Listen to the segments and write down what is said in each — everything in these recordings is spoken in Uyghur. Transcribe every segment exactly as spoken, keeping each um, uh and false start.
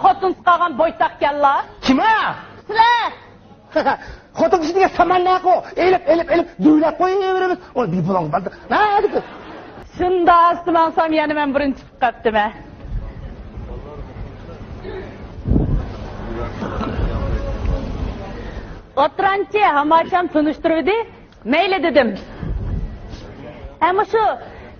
خوتۇنسىز قالغان بويتاقكەنلا. كىم ئۇ؟ سىلەر! خوتۇن كىشى دېگەن سامان نەقۇ؟ ئېلىپ، ئېلىپ، ئېلىپ، دۈۋلەپ قويۇۋېرىمىز. ئۇ بىر بۇلۇڭ بار. نەدىكى؟ شۇنداق ئاستا ماڭسام يەنە مەن بۇرۇن چىقىپ قاپتىمەن. ئوتتۇرانچى ھاماچام تونۇشتۇرۇۋىدى. مەيلى دېدىم. ھە، مۇشۇ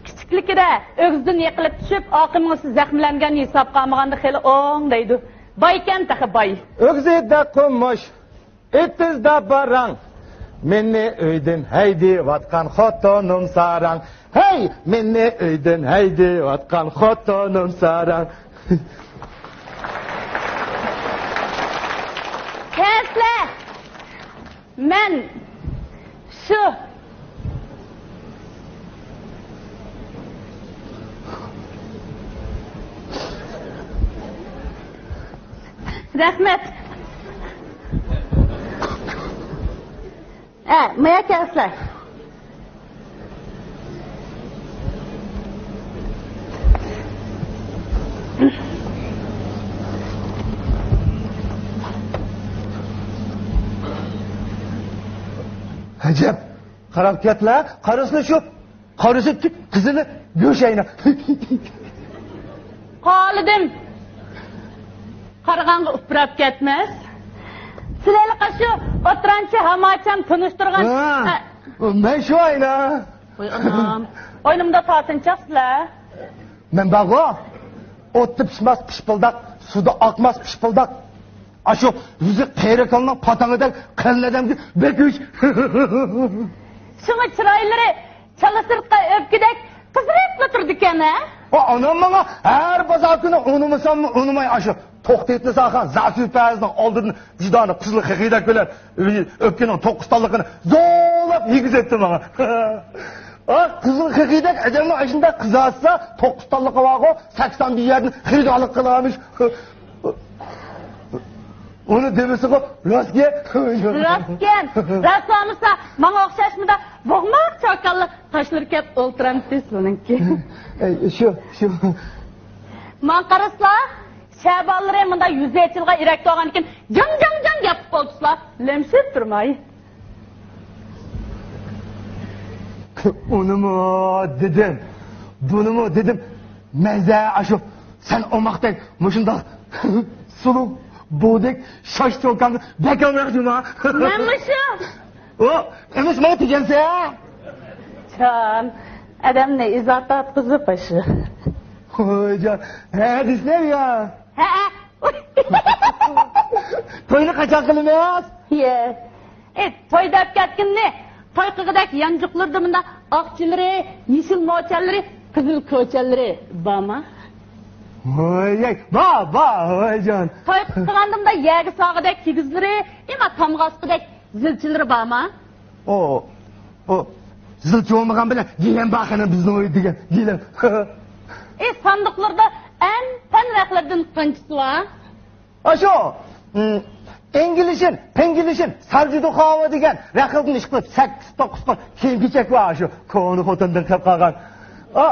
كىچىكلىكىدە ئۆگزىدىن يىقىلىپ چۈشۈپ، ئاقىمىڭىز زەخىملەنگەن ھېسابقا ئالمىغاندا خېلى ئوڭ دەيدۇ. بايكەن تېخى باي. ئۆگزىدە قومۇش، ئېتىزدا باراڭ. مېنى ئۆيدىن ھەيدىۋاتقان خوتۇنۇم ساراڭ. ھەي، مېنى ئۆيدىن ھەيدىۋاتقان خوتۇنۇم ساراڭ. كەلسىلە! مەن شۇ. رەھمەت. ھە، مايا كەلسىلە. ئەجەب، قاراپ كەتلە، قارىسىلا شۇ، قارىسى تۈك قىزىلى گۆشەينە. قالىدىم. قارىغانغا ئۇپراپ كەتمەس. سىلەرلا قاشۇ ئوتتۇرانچى ھاماچام تونۇشتۇرغان. ھە، ھە. مەن شۇ ئاينا. ۋاي ئانام. ئوينىمدا تارتىنچاقسىلەر. مەن بارغۇ، ئوتتا پىشماس پىشپىلداق، سۇدا ئاقماس پىشپىلداق. ئاشۇ يۈزى قېرى كالىنىڭ پاتاڭىدەك قېلىن ئادەمگە بەك ئۆچ. شۇڭا چىرايلىرى چالا سىرتقا ئۆپكىدەك قىزىرىپلا تۇرىدىكەن ھە؟ ئا، ئانام ماڭا ھەر بازار كۈنى ئۇنىمىساممۇ ئۇنىماي ئاشۇ توختى ئېتىنى ساخان زاسۈپەزنىڭ ئالدىدىن جۇدانى قىزىل خېخىدەك بىلەن ئۆپكىنىڭ توققۇز تاللىقىنى زورلاپ يېگۈزەتتى ماڭا. ئا، قىزىل خېخىدەك ئادەمنىڭ ئاشۇنداق قىزارتسا، توققۇز تاللىقى بارغۇ، سەكسەن بىر يەردىن خېرىدارلىق قىلارمىش. ئۇنى دېمىسىغۇ، راستكەن. راستكەن. راست بولمىسا، ماڭا ئوخشاش مۇندا بوغماق چاكانلىق تاشلىرى كەپ ئولتۇرامتى سىلىنىڭكى. ئەي، شۇ، شۇ. ماڭا قارىسىلا، شەبانلىرى مۇندا يۈزى ئېچىلغان ئېرەك تۇرغاندىكىن جاڭ، جاڭ، جاڭ گەپ قىلىپ ئولتۇرسىلا، لەمشىپ تۇرماي. ئۇنىمۇ دېدىم، بۇنىمۇ دېدىم. مەنزە ئاشۇ سەن ئوماقتەك مۇشۇنداق سۇلۇق بۇدەك شاش چوكاندا بەك ئامراق جۇما. مەنمۇ شۇ. ئۇ ئەمىس ماڭا تېگەنسە. جان، ئادەمنى ئىزا تارتقۇزۇپ ئاشۇ. ۋاي جان، ھە دېسىلە يا. ھە. توينى قاچان قىلىمىز؟ يە. ئى، توي دەپ كەتكىنىنى، توي قىلغۇدەك يانچۇقلىرىدا مۇنداق ئاق چىلىرى، يېشىل موچەنلىرى، قىزىل كوچەنلىرى بارما؟ ۋاي، بار، بار، ۋاي جان. توي قىلغاندا مۇنداق يەرگە سالغۇدەك كىگىزلىرى، ئىما تامغا ئاسقۇدەك زىلچىلىرى بارما؟ ئۇ، ئۇ، زىلچى بولمىغان بىلەن گىلەم بار قېنى بىزنىڭ ئۆيدە دېگەن، گىلەم. ئى، ساندۇقلىرىدا ئەن پەن رەخلىرىدىن قانچىسى بار؟ ئاشۇ، ئىم، ئىنگلىشىن، پىنگلىشىن، سارجىدۇخاۋا دېگەن رەخلىدىن ئىشقىلىپ سەككىز، توققۇز خىل كىيىم-كېچەك بار، ئاشۇ كونا خوتۇندىن قېلىپ قالغان. ئا،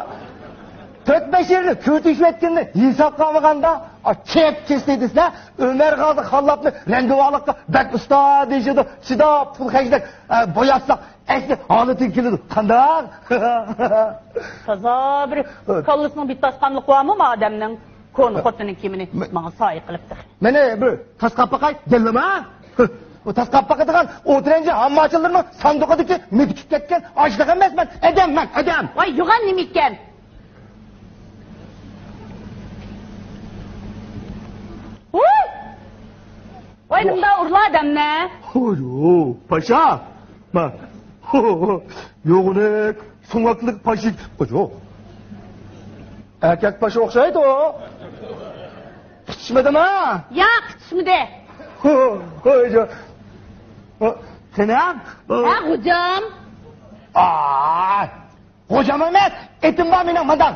تۆت-بەش يىلنى كۆتۈشۈۋەتكىنىنى ھېسابقا ئالمىغاندا، ئا، كەپ كېسىلى دېسىلە، ئۆمەر غازى خاللاپنى رەڭگىۋالىققا بەك ئۇستا دېيىشىدۇ، چىداپ پۇل خەجلەپ، ئە، بوياتساق، ئەسلى ھالىتىگە كېلىدۇ. قانداق؟ تازا بىر كاللىسىنىڭ بىتتاسقانلىقى بارمۇ ما ئادەمنىڭ؟ كونا خوتۇننىڭ كىيىمىنى ماڭا سايە قىلىپ تېخى. مانا بىر تاسقاپ باقاي، دەللىما. ئۇ تاسقاپ باقىدىغان ئوتتۇرانچى ھامماچىلىرىنىڭ ساندۇقىدىكى مېتىكىپ كەتكەن ئاشلىق ئەمەس، مەن ئادەم، مەن ئادەم. ۋاي، يوغان نېمە ئىكەن؟ ۋوي! ۋاي، نېمىدا ئۇرلا ئادەمنى؟ ھويو، پاشا! ما، يوغىنىك، سۆڭەكلىك پاشا. قوجۇ. ئەركەك پاشا ئوخشايدۇ. قىچىشمىدىما؟ ياق، قىچىشمىدى. ھويجا. قېنى؟ ھە، غوجام. ئاي. غوجام ئەمەس، ئېتىم بار مېنىڭ مۇنداق.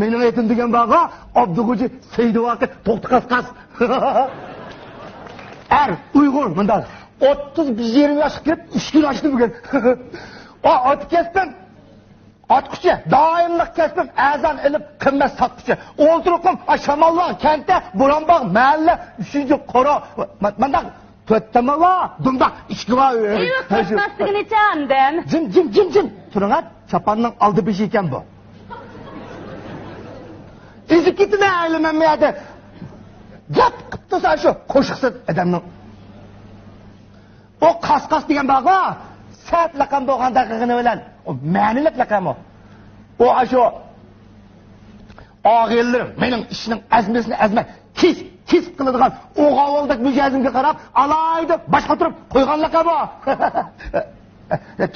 مېنىڭ ئېتىم دېگەن بارغۇ، ئابدۇغوجى سەيدىۋاقىت توختى قاسقاس. ئەر، ئۇيغۇر مۇنداق. ئوتتۇز بىر يېرىم ياشقا كىرىپ ئۈچ كۈن ئاشتى بۈگۈن. ئا، ئاتىكەستىن. ئاچقۇچى، دائىملىق كەسپىم ئەزان ئېلىپ قىممەت ساتقۇچى. ئولتۇرۇقۇم، ئا، شامالباغ كەنتى، بورانباغ مەھەللە، ئۈچىنچى قورۇ. ما-، مانداق تۆت تامالا، دۇمداق ئىچكى بار. ئېيۋا، قورقماسلىقىنى چاندىن. جىم، جىم، جىم، جىم. تۇرۇڭ، ھە، چاپاننىڭ ئالدى بېشى ئىكەن بۇ. ئېزىپ كېتىمەن، ئەيلىمەن بۇ يەردە. گەپ قىپتۇ سەن شۇ قوشۇقسىز ئادەمنىڭ. ئۇ قاسقاس دېگەن بارغۇ، سەت لەقەم بولغاندا قىلغىنى بىلەن، ئۇ مەنىلىك لەقەم ئۇ. ئۇ ئاشۇ ئاغىنىلىرىم مېنىڭ ئىشنىڭ ئەزمىسىنى ئەزمەي، كېسىپ، كېسىپ قىلىدىغان ئوغاۋۇلدەك مىجەزىمگە قاراپ، ئالاھىدە باش قاتۇرۇپ قويغان لەقەم ئۇ.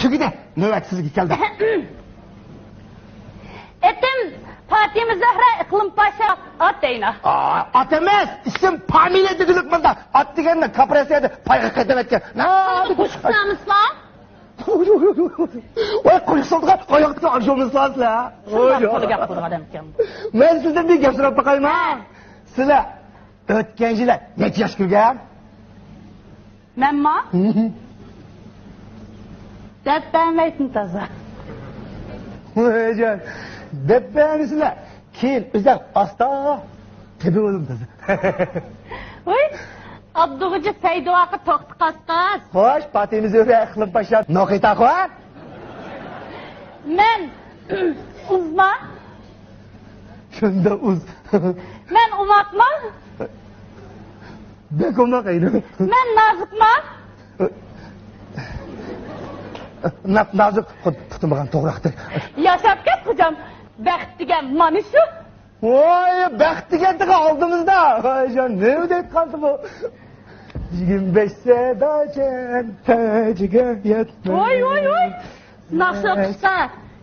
تۈگىدى، نۆۋەت سىزگە كەلدى. ئېتىم پاتىمە زۆھرە ئىقلىم پاشا، ئات دەينا. ئا، ئات ئەمەس، ئىسىم، فامىلىيە دېگۈلۈك مۇندا. ئات دېگەننى كاپرېسسىيەدە پايغا قېتىۋەتكەن. نە، قوشۇق سالمىسىلا؟ ۋاي، قوشۇق سالدىغان، ئاياقتىكى ئارشۇمنى سالسىلا. شۇنداق قىلىپ گەپ قىلىدىغان ئادەمكەن. مەن سىزدىن بىر گەپ سوراپ باقايما؟ ھە. سىلەر ئۆتكەن يىلى نەچچە ياش كىرگەن؟ مەنما؟ دەپ بەرمەيتتىم تازا. ۋايجان، دەپ بەرمىسىلە. كېيىن ئۆزەڭ ئاستا تېپىۋالدىم تازا. ۋاي، ئابدۇغوجا سەيدىۋاقا توختى قاسقاس. خوش، پاتىمە زۆھرە ئىقلىم پاشا نوقىتا خو. مەن ئۇزما. شۇنداق ئۇز. مەن ئوماقما؟ بەك ئوماق ئەينى. مەن نازۇكما؟ نا-، نازۇك، خۇد پۇتۇم بارغان توغراقتەك. ياشاپ كەت خوجام، بەخت دېگەن مانا شۇ. ۋاي، بەخت دېگەن تېخى ئالدىمىزدا. ۋاي جان، نېمە دەيدىغانتى بۇ؟ يىگىرمە بەش سەداچەن تەجىگە يەتمەي. ۋاي، ۋاي، ۋاي. ناخشا ئوقۇشتا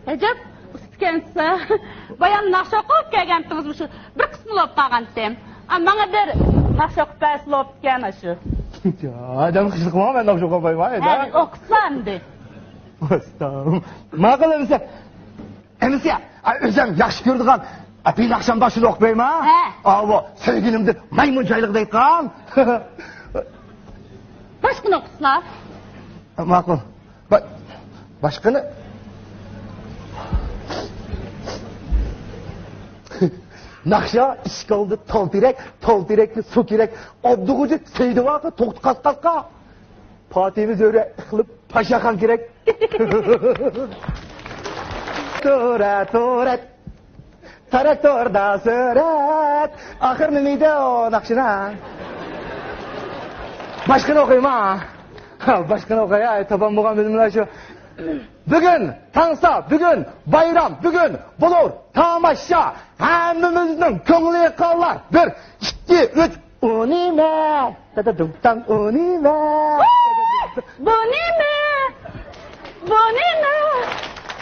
ئەجەب ئۇستىكەنسە. بايام ناخشا ئوقۇپ كەلگەنتىڭىز، مۇشۇ بىر قىسمى بولۇپ قالغانتىم. ئا، ماڭا بىر ناخشا ئوقۇپ بەرسە بولۇپتىكەن ئاشۇ. ئادەم قىزىقما، مەن ناخشا ئوقۇپ بايما. ھە، ئوقۇسا ئەمدى. ماقۇل ئەمىسە. ئەمىسە، ئا، ئۆزۈم ياخشى كۆرىدىغان، ئا، بىناخشام باشىنى ئوقۇپ بەرمە. ھە. ئاۋۇ سۆيگىنىمدىن مايمۇن جايلىق دەيدىغان. باشقىنى ئوقۇسىلا. ماقۇل. با-، باشقىنى؟ ناخشا ئىشىك ئالدى تال تېرەك، تال تېرەككە سۇ كېرەك. ئابدۇغوجا سەيدىۋاقا توختى قاسقاسقا پاتىمە زۆھرە ئىقلىم پاشاخان كېرەك. تۇرە، تۇرە. تراكتوردا سۈرەت. ئاخىرى نېمە ئىدى ئۇ ناخشىنىڭ؟ باشقىنى ئوقۇيما. ھا، باشقىنى ئوقۇي، ئاي، تاپالمىغان بىلىملا شۇ. بۈگۈن تاڭسا، بۈگۈن بايرام، بۈگۈن بولۇر تاماشا. ھەممىمىزنىڭ كۆڭلى قالار. بىر، ئىككى، ئۈچ. ئۇ نېمە؟ دادا دۇڭتاڭ، ئۇ نېمە؟ بۇ نېمە؟ بۇ نېمە؟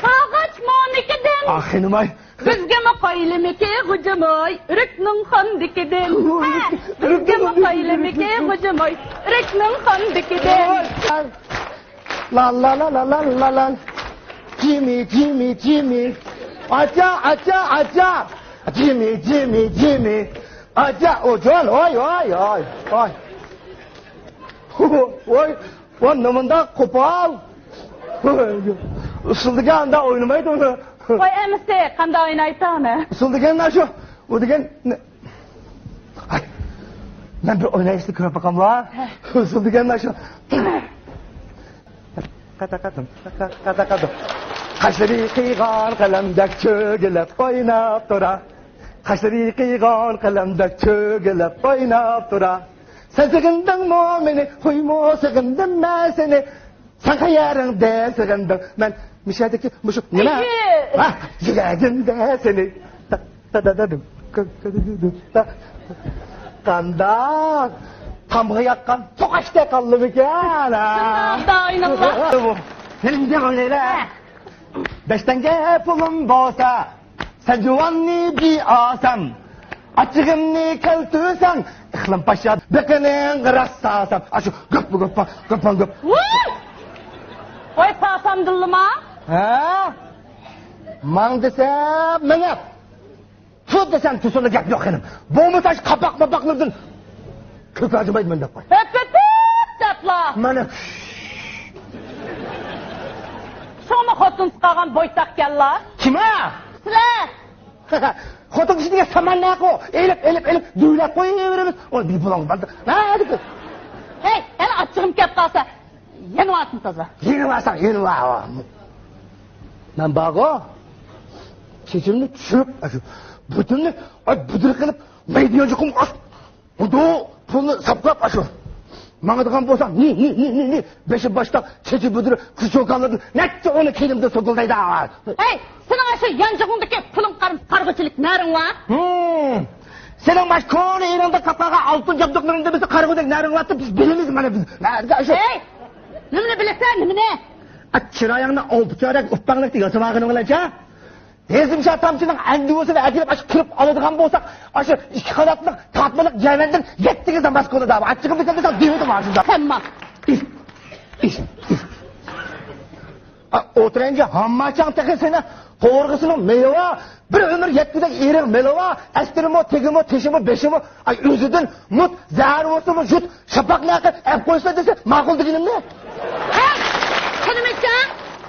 قاغاچ مونىكىدىن. ئاخىنىماي. بىزگىمۇ قويلىمىكى غۇجىماي، ئۆرۈكنىڭ خاندىكىدىن. ھە، بىزگىمۇ قويلىمىكى غۇجىماي، ئۆرۈكنىڭ خاندىكىدىن. لا لا لا لا لا لا لا. جىمى، جىمى، جىمى. ئاچا، ئاچا، ئاچا. جىمى، جىمى، جىمى. ئاچا، ئوجان، ۋاي، ۋاي، ۋاي، ۋاي. ۋاي، ۋاي، نېمانداق قوپال. ئۇسسۇل دېگەن ئانداق ئوينىمايدۇ ئۇنى. ۋاي، ئەمىسە، قانداق ئوينايتتى ئۇنى؟ ئۇسسۇل دېگەن شۇ، ئۇ دېگەن، ھاي، مەن بىر ئوينايلى كۆرۈپ باقاملا. ھە. ئۇسسۇل دېگەن شۇ. قاتا قاتىم، قاتا قاتىم. قاشلىرى قىيغان قەلەمدەك چۆگىلەپ ئويناپ تۇرا. قاشلىرى قىيغان قەلەمدەك چۆگىلەپ ئويناپ تۇرا. سەن سېغىندىڭمۇ مېنى، خويمۇ سېغىندىم مەن سېنى. سەن قەيەرىڭدە سېغىندىڭ؟ مەن مۇشۇ يەردىكى مۇشۇ نېمە؟ ئەييى! ھە، يۈرەگىمدە سېنى. تا، تا، تا، تا، دۇم، ك، ك، دۇ، دۇ، دۇ، تا. قانداق؟ تامغا ياققان توقاچتەك قالدىمىكەن، ھە؟ شۇنداق، داۋاينىڭلار. بۇ، نېمە دەپ ئوينايلى؟ ھە. بەش تەڭگە پۇلۇم بولسا، سەن جۇۋاننى بىئاسام، ئاچچىقىمنى كەلتۈرسەڭ، ئىقلىم پاشا بېقىنىڭغا راست سالسام. ئاشۇ گۆپمۇ گۆپپاڭ، گۆپمۇ گۆپ. ۋوي! ۋاي، سالسامدىللىما؟ ھە؟ ماڭ دېسە مېڭىپ، تۇر دېسەم تۇرسۇنلا گەپ يوق خېنىم. بولمىسا شۇ قاپاق ماپاقلىرىدىن كۆكەرتمەيدىمەن دەپ قوي. ھۆپ، ھۆپ، ھۆپ دەپلا. مانا. شۇڭا خوتۇنسىز قالغان بويتاقكەنلا. كىم ئۇ؟ سىلەر. خوتۇن كىشى دېگەن سامان نەقۇ؟ ئېلىپ، ئېلىپ، ئېلىپ، دۈۋلەپ قويۇۋېرىمىز. ئۇ بىر پۇلۇڭ بار. نەدىكى؟ ھەي، يەنە ئاچچىقىم كەپ قالسا، يەنە ۋارسىمۇ تازا. يەنە ۋارساڭ، يەنە ۋار. مەن بارغۇ، چېچىمنى چۈشۈرۈپ، ئاشۇ بۈتۈننى، ئاي، بۇدرا قىلىپ، مەيدە يانچۇقۇمغا ئاس-، بۇدۇ پۇلنى ساپلاپ، ئاشۇ ماڭىدىغان بولساڭ، نى، نى، نى، نى، نى، بېشى باشتاق، چېچى بۇدرا، كروچوكانلاردىن نەچچە ئونى كىيىمدە سوكۇلدايدۇ. ھەي، سېنىڭ ئاشۇ يانچۇقۇڭدىكى پۇلۇڭ قارىمىسا قارىغۇچىلىك نەرىڭ بار؟ ھىم. سېنىڭ ماش كونا ئېرىڭدە قاپقالغان ئالتۇن جابدۇقلىرىڭدا بىزنى قارىغۇدەك نەرىڭ بارتى، بىز بىلىمىز مانا بىز. نەدە ئاشۇ؟ ھەي، نېمىنى بىلىسەن، نېمىنى؟ ئا، چىرايىڭنى ئالپىچاردەك ئۇپپاڭلىقتا ياسىماغىنىڭ بىلەنچە، ھېزىم شاھ تامچىنىڭ ئەندىۋىسىنى ئەكىرىپ، ئاشۇ كىرىپ ئالىدىغان بولساق، ئاشۇ ئىككى قاناتلىق تارتمىلىق جەۋەندىن يەتتىگە زاماس كونا دەپ، ئاچچىقىم بىلسەم دېسەڭ دېمىدىم ھازىر. سەنما. ئا، ئولتۇرۇڭچە، ھامماچاڭ تېخى سېنى قوۋۇرغىسىنىڭ مېيى بار، بىر ئۆمۈر يەتكۈدەك ئېرىڭ مېلى بار، ئەستىرىمۇ، تېگىمۇ، تېشىمۇ، بېشىمۇ، ئاي، ئۆزىدىن مۇت، زەھەر بولسىمۇ يۇت، شاپاق نەقى ئەپ قويسا دېسە، ماقۇل دېگىنىمنى. ھەي، قېنىمچە،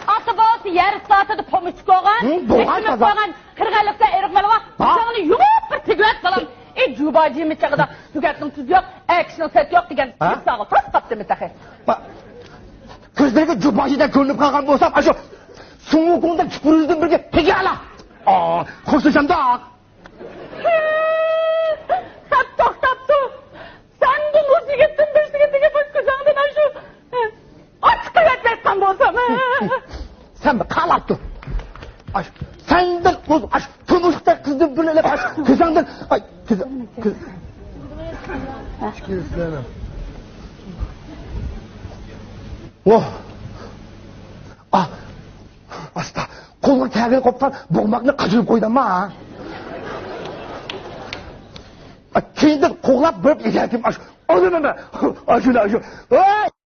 ئاتا بوۋىسى يەر ئىسلاھاتىدا پومىچچىك بولغان، ھىم، بولغان ھېكمەت تازا. بولغان، قىرغىنلىقتا ئېرىق مېلى بار. ھا؟ چاڭنى يۇمۇپ بىر تېگىۋەت، بالام. ئى، جۇباجىمۇ چېغىدا تۈگەتنىڭ تۈزى يوق، ئەكىشنىڭ سەتى يوق دېگەن ھە؟ مىسالغا تاس قاپتىمەن تېخى. با-، كۆزلىرىگە جۇباجىدەك كۆرۈنۈپ قالغان بولسام، ئاشۇ سۇڭ ۋۇكۇڭدەك چۇپۇرۇزدىن بىرگە تېگىۋالا. ئا، خوشلىشامدا. سەت توختاپتۇ. سەندىن ئۇز يىگىتتىن بىرسىگە تېگىپ، كۆزۈڭدىن ئاشۇ ئاچچىقى يەتمەيتقان بولسام. سەن بىر قالاپ تۇر. ئاش، سەندىن ئۇز، ئاش، تونۇشتەك قىزدىن بىرنى ئېلىپ، ئاش، كۆزۈڭدىن، ئاي، كۆز، كۆز. ئوھ. ئا، ئاستا. قولغا كەلگىنى قوپقان بوغماقنى قاچۇرۇپ قويدۇمما، ھا؟ ئا، كېيىندىن قوغلاپ بېرىپ ئېگەتتىم، ئاش، ئالىمەن. ئاشۇنى، ئاشۇ. ۋاي!